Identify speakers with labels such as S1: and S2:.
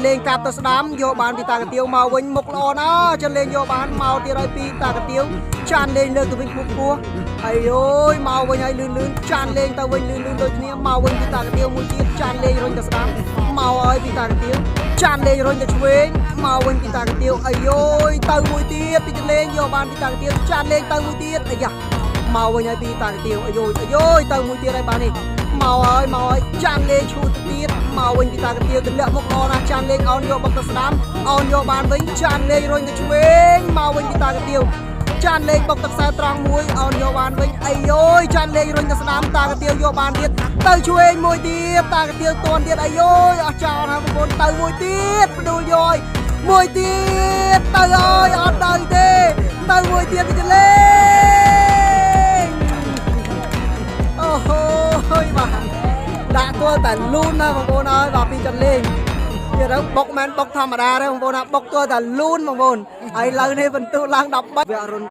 S1: លេងកាប់ទៅស្ដាំយកបានពីតាកាទៀវមកវិញមុខល្អណាស់ចិនលេងយកបានមកទៀតហើយពីតាកាទៀវចានលេងលើកទៅវិញខ្ពស់ខ្ពស់ហើយអូយមកវិញហើយលឿនលឿនចានលេងទៅវិញលឿនលឿនដូចគ្នាមកវិញពីតាកាទៀវមួយទៀតចានលេងរុញទៅស្ដាំមកហើយពីតាកាទៀវចានលេងរុញទៅឆ្វេងមកវិញពីតាកាទៀវអាយយទៅមួយទៀតពីចានលេងយកបានពីតាកាទៀវចានលេងទៅមួយទៀតអាយ៉ាមកវិញហើយពីតាកាទៀវអាយយអាយយទៅមួយទៀតហើយបាននេះមកហើយមកហើយចានលេងឈូទៅទៀតមកវិញពីតាកាទៀវទម្លាក់មុខល្អណាស់ចានលេងអោនយកបុកទៅស្ដាំអោនយកបានវិញចានលេងរុញទៅឆ្វេងមកវិញពីតាកាទៀវចានលេងបុកទឹកខ្សែត្រង់មួយអោនយកបានវិញអាយយចានលេងរុញទៅស្ដាំតាកាទៀវយកបានទៀតទៅឆ្វេងមួយទៀតតាកាទៀវតន់ទៀតអាយយអស់ចោលហើយបងប្អូនទៅមួយទៀតផ្ដួលយកមួយទៀតទៅហើយអត់ទៅទេទៅមួយទៀតពីលេង អូហូយបាទដាក់ទួលតែលូនណាបងប្អូនអើយបាទពីចាន់លេងទៀតទៅបុកមែនបុកធម្មតាទេបងប្អូនណាបុកទួលតែលូនបងប្អូនហើយឥឡូវនេះបន្ទុឡើង13វគ្គរុន។